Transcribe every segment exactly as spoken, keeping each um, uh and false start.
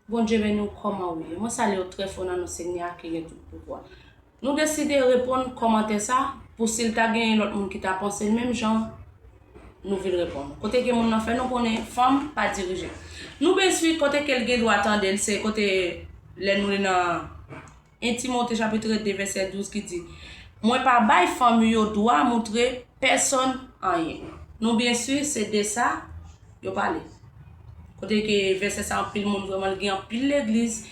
Bondye beni w, kòman w ye? Mwen salye w trè fò nan non Senyè a ki gen tout pouvwa. Nou deside reponn kòmantè sa pou si l ta genyen lòt moun ki ta panse l menm jan, nou vin reponn. Kote ke moun nan fè nou konnen fanm pa dirije. Nou byen swi kote ke l gen dwa tande l, se kote lè nou li nan en Timote chapit de vèsè douz ki di, mwen pa bay fanm yo dwa moutre pèsonn anyen. Nou byen swi se de sa yo pale. Kote ke vèsè sa anpil moun vrèman l gen anpil legliz,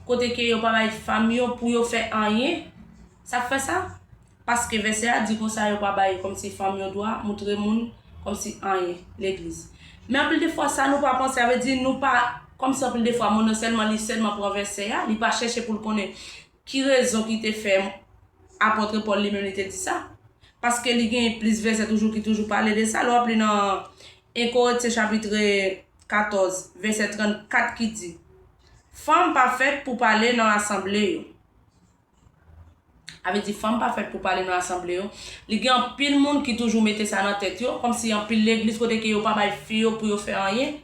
kote ke yo pa bay fanm yo pou yo fè anyen. Sa k fè sa? Paske vèsè a di konsa yo pa bay kòmsi fanm yo dwa moutre moun kòmsi anyen legliz. Men anpil de fwa sa nou pa panse, sa vle di nou pa, kòmsi anpil de fwa moun nan sèlman li sèlman pran vèsè a, li pa chèche pou l konnen ki rezon ki te fè apòt Pòl li menm li te di sa. Paske li gen plis vèsè toujou ki toujou pale de sa. Lè w ap li nan en Korentyen chapit katòz, vèsè trannkat ki di, fanm pa fèt pou pale nan asanble yo. Sa vle di fanm pa fèt pou pale nan asanble yo. Li gen anpil moun ki toujou mete sa nan tèt yo, kòmsi anpil legliz kote ke yo pa bay fi yo pou yo fè anyen.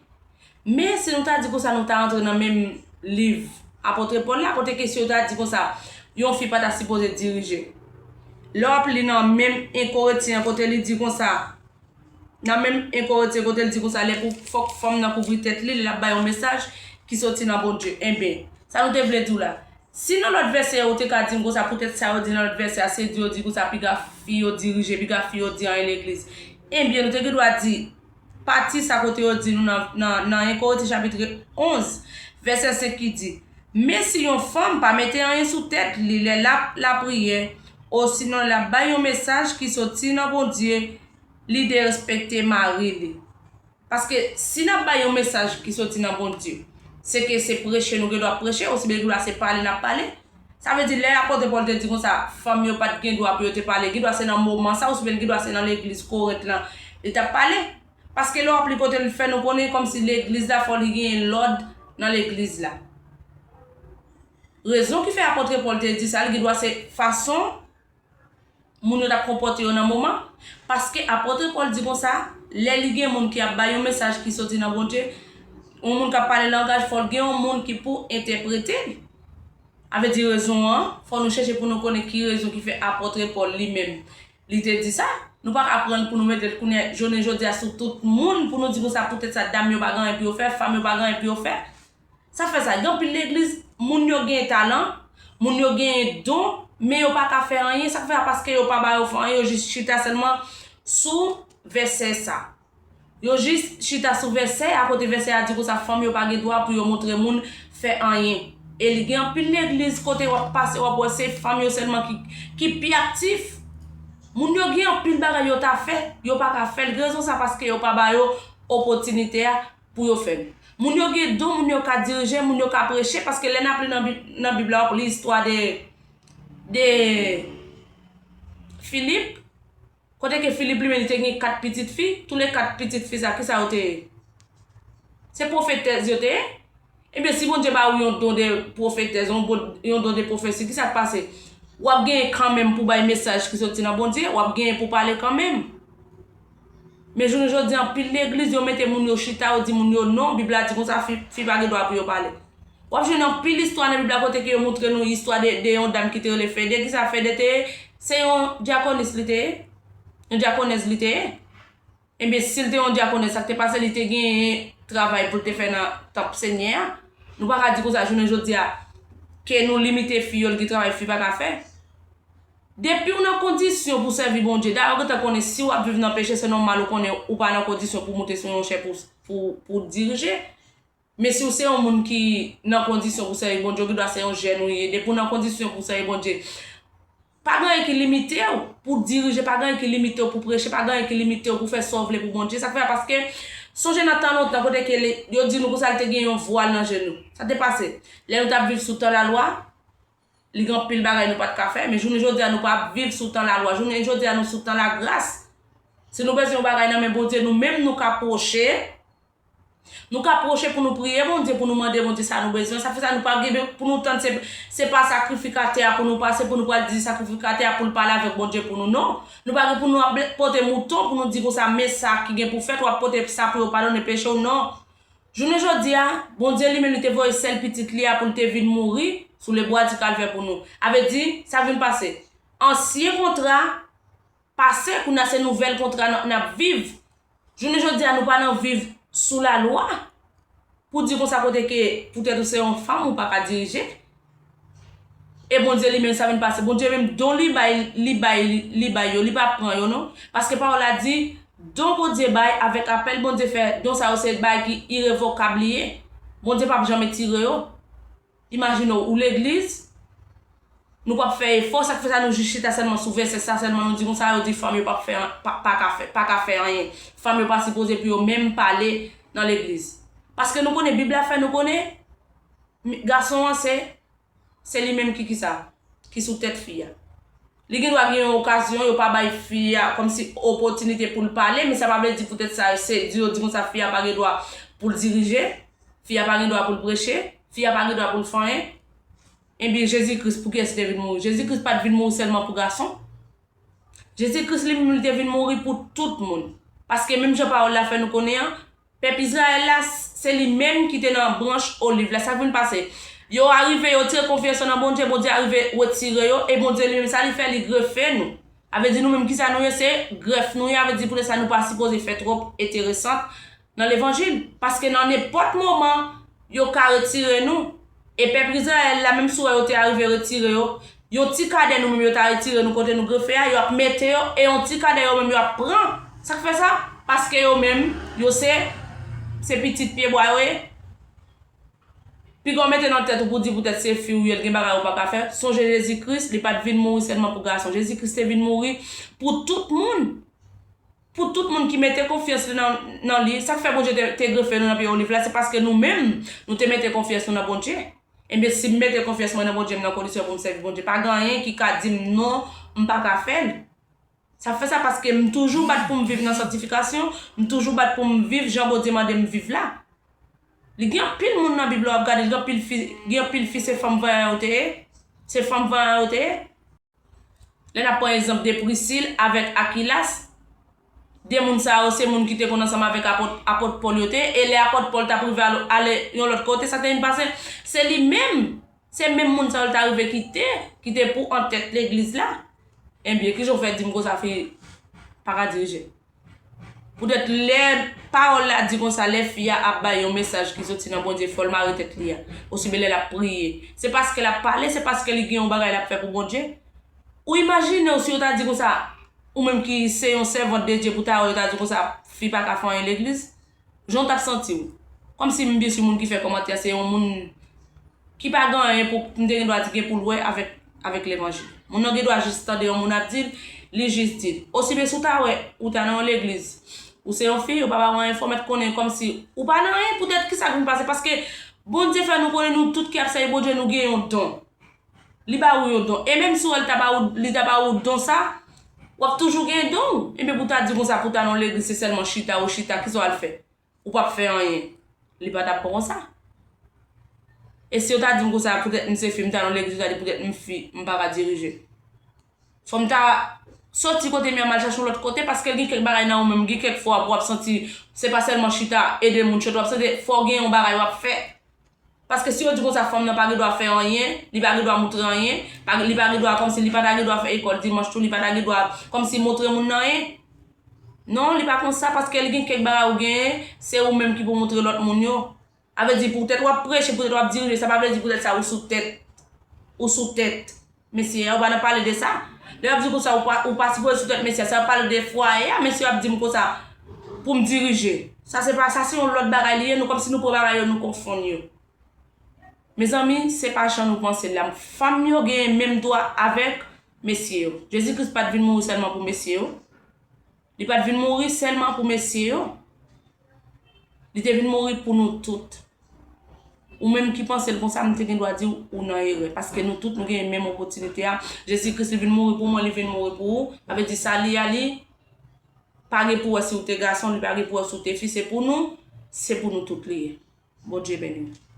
Men si nou ta di konsa nou ta antre nan menm liv apòt Pòl la, kote ke si yo ta di konsa yon fi pa ta sipoze dirije. Lè w ap li nan menm en Korentyen kote li di konsa, nan menm en Korentyen kote l di konsa lè pou fòk fanm nan kouvri tèt li, l ap bay yon mesaj ki soti nan Bondye. Enben, sa nou te vle di w la. Si nan lòt vèsè yo ou te ka di m konsa poutèt sa yo di nan lòt vèsè a, se di yo di konsa piga fi yo dirije, piga fi yo di anyen legliz. Enben, nou te gen dwa di pati sa kote yo di nou nan, nan, nan en Korentyen chapit onz, vèsè senk ki di, men si yon fanm pa mete anyen sou tèt li lè l ap lapriyè, osinon l ap bay yon mesaj ki soti nan Bondye, li derespekte mari li. Paske si n ap bay yon mesaj ki soti nan Bondye, se ke se preche nou gen dwa preche, osibyen gen dwa se pale n ap pale. Sa vle di lè apòt Pòl te di konsa, fanm yo pa t gen dwa pou yo te pale, gen dwa se nan moman sa, osibyen gen dwa se nan legliz Korent lan li t ap pale. Paske lè w ap li kote l fè nou konnen kòmsi legliz la fò li genyen lòd nan legliz la. Rezon ki fè apòt Pòl te di sa, li gen dwa se fason moun yo t ap konpòte yo nan moman. Paske apòt Pòl di konsa, lè li gen moun ki ap bay yon mesaj ki soti nan Bondye, yon moun k ap pale langaj, fò l gen yon moun ki pou entèprete l. Sa vle di rezon an, fò nou chèche pou nou konnen ki rezon ki fè apòt Pòl li menm, li te di sa. Nou pa ka pran l pou nou mete l kounye a, jounen jodi a sou tout moun, pou nou di konsa poutèt sa dam yo pa gen anyen pou yo fè, fanm yo pa gen anyen pou yo fè. Sa fè sa, gen anpil legliz, moun yo gen talan, moun yo gen don, men yo pa ka fè anyen. Sa k fè a paske yo pa ba yo fè anyen, yo jis chita sèlman sou vèsè sa. Yo jis chita sou vèsè a, kote vèsè a di konsa fanm yo pa gen dwa pou yo montre moun fè anyen. E li gen anpil legliz kote w ap pase, w ap wè se fanm yo sèlman ki, ki pi aktif. Moun yo gen anpil bagay yo ta fè, yo pa ka fè l. Rezon sa paske yo pa ba yo opòtinite a pou yo fè l. Moun yo gen don, moun yo ka dirije, moun yo ka preche, paske lè n ap li nan Bib, nan Bib la, w ap li istwa de, de Filip, kote ke Filip li menm li te gen kat pitit fi, tou le kat pitit fi sa, kisa yo te ye? Se pwofetèz yo te ye. Ebyen, si Bondye ba ou yon don de pwofetèz, yon bon, yon don de pwofesi, kisa k pase? W ap genyen kanmenm pou bay mesaj ki soti nan Bondye, w ap genyen pou pale kanmenm. Men jounen jodi a, anpil legliz, yo mete moun yo chita, yo di moun yo non, Bib la di konsa, fi, fi pa gen dwa pou yo pale. W ap jwenn anpil istwa nan Bib la kote ke yo montre nou istwa de, de yon dam ki te rele Fede. Kisa Fede te ye? Se yon dyakonis li te ye. Yon dyakonèz li te ye. Ebyen, si l te yon dyakonèz, sa k te pase, li te genyen travay pou l te fè nan tanp Senyè a. Nou pa ka di konsa, jounen jodi a, ke nou limite fi yo, l gen travay fi pa ka fè. Depi w nan kondisyon pou sèvi Bondye, dayè w gentan konnen si w ap viv nan peche, se nòmal ou konnen ou pa nan kondisyon pou moute sou yon chè pou, pou, pou dirije. Men si w se yon moun ki nan kondisyon pou sèvi Bondye, ou gen dwa se yon jèn ou ye, depi w nan kondisyon pou sèvi Bondye, pa gen anyen ki limite w pou dirije, pa gen anyen ki limite w pou preche, pa gen anyen ki limite w pou fè sa w vle pou Bondye. Sa k fè a paske, sonje nan tan lontan, kote ke li, yo di nou konsa, li te gen yon vwal nan je nou. Sa te pase. Lè nou t ap viv sou tan lalwa, li gen anpil bagay nou pa t ka fè, men jounen jodi a, nou pa ap viv sou tan lalwa. Jounen jodi a, nou sou tan lagras. Si nou bezwen yon bagay nan men Bondye, nou menm nou ka pwoche, nou ka pwoche pou nou priye Bondye, pou nou mande Bondye sa nou bezwen. Sa fè sa nou pa gen pou nou tann se, se pa sakrifikatè a pou nou pase, pou nou pral di sakrifikatè a pou l pale avèk Bondye pou nou, non. Nou pa gen pou nou ap pote mouton pou nou di konsa, men sa ki gen pou fèt, w ap pote sa pou yo padone peche w, non. Jounen jodi a, Bondye li menm li te voye sèl pitit li a pou l te vin mouri sou le bwa di Kalvè pou nou. A vle di, sa vin pase. Ansyen kontra pase, kounye a se nouvèl kontra n ap, n ap viv. Jounen jodi a, nou pa nan viv sou lalwa. Pou di konsa kote ke poutèt ou se yon fanm, ou pa ka dirije. E Bondye li menm sa vin pase. Bondye menm don li bay, li bay, li bay yo, li pa pran yo non. Paske pawòl la di, don Bondye bay avèk apèl Bondye fè, don sa yo se bagay ki irevokab li ye. Bondye p ap janm etire yo. Imajine w, ou legliz, nou p ap fè efò, sa k fè sa nou jis chita sèlman sou vèsè sa sèlman, nou di konsa, yo di fanm yo p ap fè, pa, pa ka fè, pa ka fè anyen. Fanm yo pa sipoze pou yo menm pale nan legliz. Paske nou konnen Bib la fè nou konnen, gason an se, se li menm ki kisa, ki sou tèt fi a. Li gen dwa gen yon okazyon, yo pa bay fi a kòmsi opòtinite pou l pale, men sa pa vle di poutèt sa, se di yo di konsa fi a pa gen dwa pou l dirije, fi a pa gen dwa pou l preche, fi a pa gen dwa pou l fè anyen. Ebyen, Jezi Kris, pou kiyès li te vin mouri? Jezi Kris pa t vin mouri sèlman pou gason. Jezi Kris li menm, li te vin mouri pou tout moun. Paske menm jan pawòl la fè nou konnen an, pèp Izrayèl la, se li menm ki te nan branch oliv la. Sa k vin pase? Yo arive, yo tire konfyans yo nan Bondye, Bondye arive retire yo, e Bondye li menm, sa li fè, li grefe nou. A vle di nou menm, kisa nou ye? Se grèf nou ye, a vle di poutèt sa nou pa sipoze fè twòp enteresan nan levanjil. Paske nan nenpòt moman, yo ka retire nou. E pèp Izrayèl la, menm si w wè yo te arive retire yo, yon ti kadè nou menm yo ta retire nou kote nou grefe a, y ap mete yo, e yon ti kadè yo menm yo ap pran. Sa k fè sa? Paske yo menm, yo se, se pitit pyebwa yo ye. Piga w mete nan tèt ou pou di poutèt se fi w ye, l gen bagay ou pa ka fè. Sonje Jezi Kris, li pa t vin mouri sèlman pou gason. Jezi Kris te vin mouri pou tout moun. Pou tout moun ki mete konfyans li nan, nan li. Sa k fè Bondye te, te grefe nou nan pye oliv la, se paske nou menm, nou te mete konfyans nou nan Bondye. Ebyen, si m mete konfyans mwen nan Bondye, m nan kondisyon pou m sèvi Bondye, pa gen anyen ki ka di m non, m pa ka fè l. Sa fè sa paske m toujou bat pou m viv nan sanktifikasyon, m toujou bat pou m viv jan Bondye mande m viv la. Li gen anpil moun nan Bib la, w ap gade, gen anpil fi, gen anpil fi se fanm vanyan yo te ye, se fanm vanyan yo te ye. Lè n ap pran egzanp de Prisil avèk Akilas, de moun sa yo se moun ki te konn ansanm avèk apot, apot Pòl yo te, e lè apot Pòl t ap rive al, ale yon lòt kote, sa te vin pase, se li menm, se menm moun sa yo l ta rive kite, ki te pou antèt legliz la. Ebyen, kijan w fè di m konsa fi pa ka dirije? Poutèt lè pawòl la di konsa, lè fi a ap bay yon mesaj ki soti nan Bondye, fò l mare tèt li a. Osibyen lè l ap priye. Se paske l ap pale, se paske li gen yon bagay l ap fè pou Bondye. Ou imajine w si yo ta di konsa, ou menm ki se yon sèvant de Dye pou ta wè yo ta di konsa, fi pa ka fè anyen legliz. Jan w t ap santi w? Kòmsi m byen si moun ki fè kòmantè a se yon moun ki pa gen anyen pou, m te gen dwa di gen pou l wè avèk, avèk levanjil. Moun nan gen dwa jis tande yon moun ap di l, li jis di l. Osibyen si w ta wè, ou ta nan yon legliz, ou se yon fi, yo pa ba w anyen, fò w mèt konnen kòmsi ou pa nan anyen, poutèt kisa k vin pase, paske Bondye fè nou konnen nou tout ki ap sèvi Bondye, nou gen yon don. Li ba ou yon don. E menm si w wè l ta ba ou, li ta ba ou don sa, w ap toujou gen don w. Ebyen pou w ta di konsa, pou w ta nan yon legliz, se sèlman chita ou chita, kisa w al fè? Ou p ap fè anyen. Li pa t ap bon konsa. E si yo ta di m konsa, poutèt m se fi, m ta nan legliz, yo ta di poutèt m fi, m pa ka dirije. Fò m ta soti kote m ye a, m al chache yon lòt kote, paske gen kèk bagay nan ou menm, gen kèk fwa pou w ap santi, se pa sèlman chita, ede moun, chante, w ap santi, fò w gen yon bagay w ap fè. Paske si yo di konsa fanm nan pa gen dwa fè anyen, li pa gen dwa moutre anyen, pa, li pa gen dwa kòmsi li pa ta gen dwa fè ekòl dimanch tou, li pa ta gen dwa kòmsi moutre moun nan anyen. Non, li pa konsa, paske li gen kèk bagay ou genyen, se ou menm ki pou moutre lòt moun yo. A vle di poutèt w ap preche, poutèt w ap dirije, sa pa vle di poutèt sa ou sou tèt, ou sou tèt mesye a, ou pa nan pale de sa. Lè y ap di konsa ou pa, ou pa sipoze sou tèt mesye a, sa y ap pale de fwaye a, mesye yo ap di m konsa pou m dirije. Sa se pa, sa se yon lòt bagay li ye, nou kòmsi nou pran bagay yo, nou konfonn yo. Mezanmi, se pa jan nou panse l la. Fanm yo gen menm dwa avèk mesye yo. Jezi Kris pa t vin mouri sèlman pou mesye yo. Li pa t vin mouri sèlman pou mesye yo. Li te vin mouri pou nou tout. Ou menm ki panse l konsa, m te gen dwa di w, ou nan erè. Paske nou tout, nou gen menm opòtinite a. Jezi Kris, li vin mouri pou mwen, li vin mouri pou ou. Sa vle di sa li a, li pa gen pou wè si w te gason, li pa gen pou wè si w te fi. Se pou nou, se pou nou tout li ye. Bondye beni w.